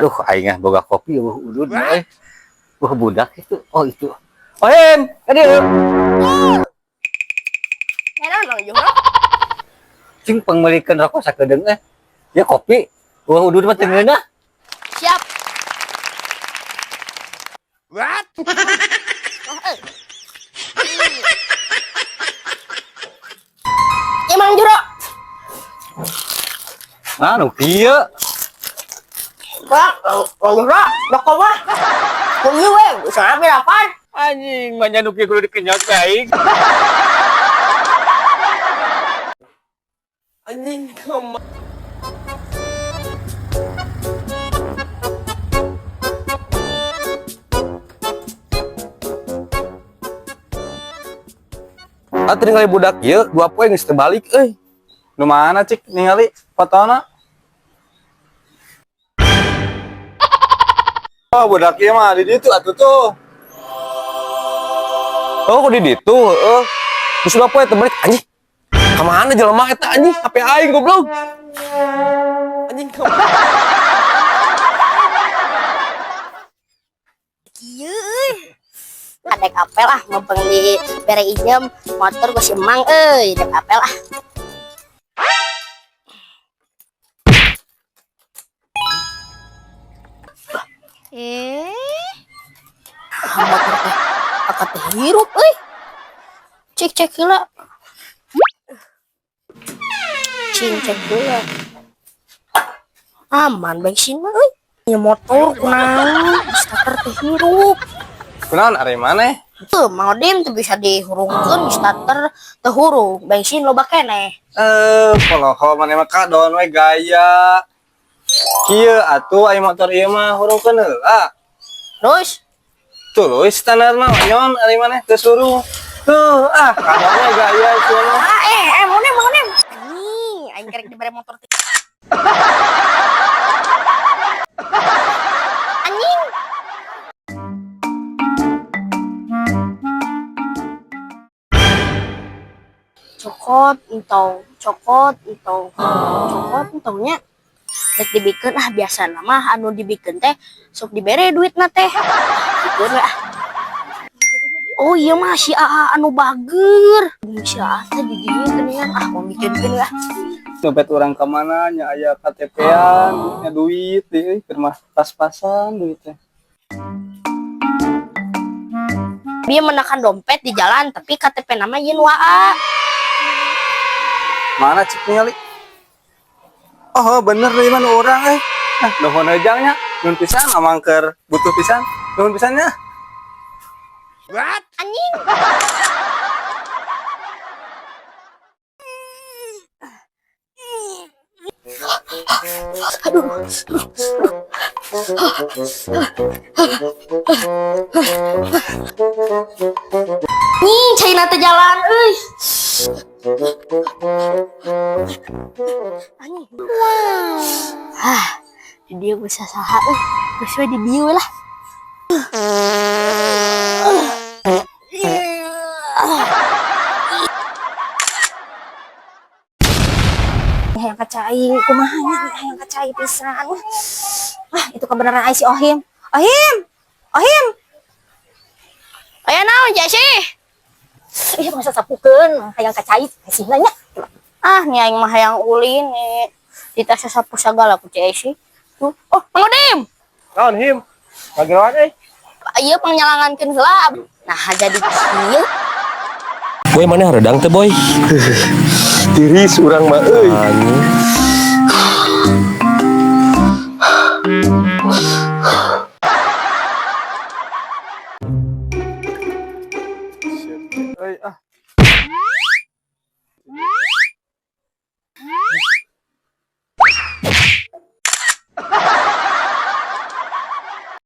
Aduh, aing ah boga kopi euweuh udud mah euy. Wah, budak itu. Oh, itu. Oh, Him, ka dieu. Enak dong juga. Cing pangmeulikeun rokok sakedeung eh. Ya kopi. Euweuh udud mah teu ngeunah. Siap. What? Emang juro. Ah, nu kieu. Wah, Mang Juro, rokok mah. Kuyu we, bisa ambil apaan? Anjing, manya nu kieu kudu dikenyot ka aing. Anjing kamu. Ah, ningali budak ieu 2 poe geus teu balik euy. Nu mana cik ningali fotona? Oh, budak ieu mah di ditu atuh tuh. Oh, kok di ditu heeh. Geus 2 poe teu balik anjing. Ka mana jelema eta anjing? HP aing goblok. Anjing kamu. Kieu euy. Adek apel ah, mumpung di bere ijem motor gua si emang euy, dek apel ah. Motor teh akad teh hirup euy. Cek cek heula. Cing cek heula. Aman bensin mah euy. Ieu motor kunaon starter teh hirup. Kunaon ari maneh? Tuh, Mang Odim tuh bisa dihurungkeun starter teu hurung, bensin loba keneh. Eh, poloho maneh mah kadon we gaya. Kieu atuh aya motor ieu mah hurungkeun heula. Terus Tuluy standar mah nyon ari maneh teu suruh. Tuh, ah kadon we gaya ieu mah. ah Mang Odim, Mang Odim. Anjing, aing kerek dibere motor teh. Anjing. Cokot entong, cokot entong, cokot entongnya. Rek dibikeun ah biasana mah anu dibikeun teh sok dibere duitna teh. Bikeun we ah. Oh iya mah si AA anu bager. Si AA teh di dieu geuningan ah mau bikeun we ah. Dompet urang ka mana nya aya KTP-an, nya duit deui keur mah pas-pasan duit teh. Dia menekan dompet di jalan tapi KTP nama yen waa. Mana cik ningali? Oh, bener deui mah nu urang euy. Nah, nuhun heujang nya. Nuhun pisan amang keur butuh pisan. Nuhun pisan nya. What? Anjing. Aduh. Nih, China teh jalan euy. Anjing. Wow. Ah, di dieu bisa saha euy. Geus we di dieu lah. Hayang kacai kumaha nya hayang kacai pisan. Ah, itu kebenaran ai si Ohim. Ohim. Ohim. Aya naon, Cek sih? Ih, masa sapukeun hayang kacai sih nya. Ah, nih aing mah hayang ulin nih. Di tas sapu sagala ku Cek sih. Tuh. Oh, Mang Odim. Naon him? Ngageroan euy. Ieu pangnyalangankeun heula. Nah, jadi kieu. Boy mana hareudang teh boy? Tiris urang mah euy. Anjing.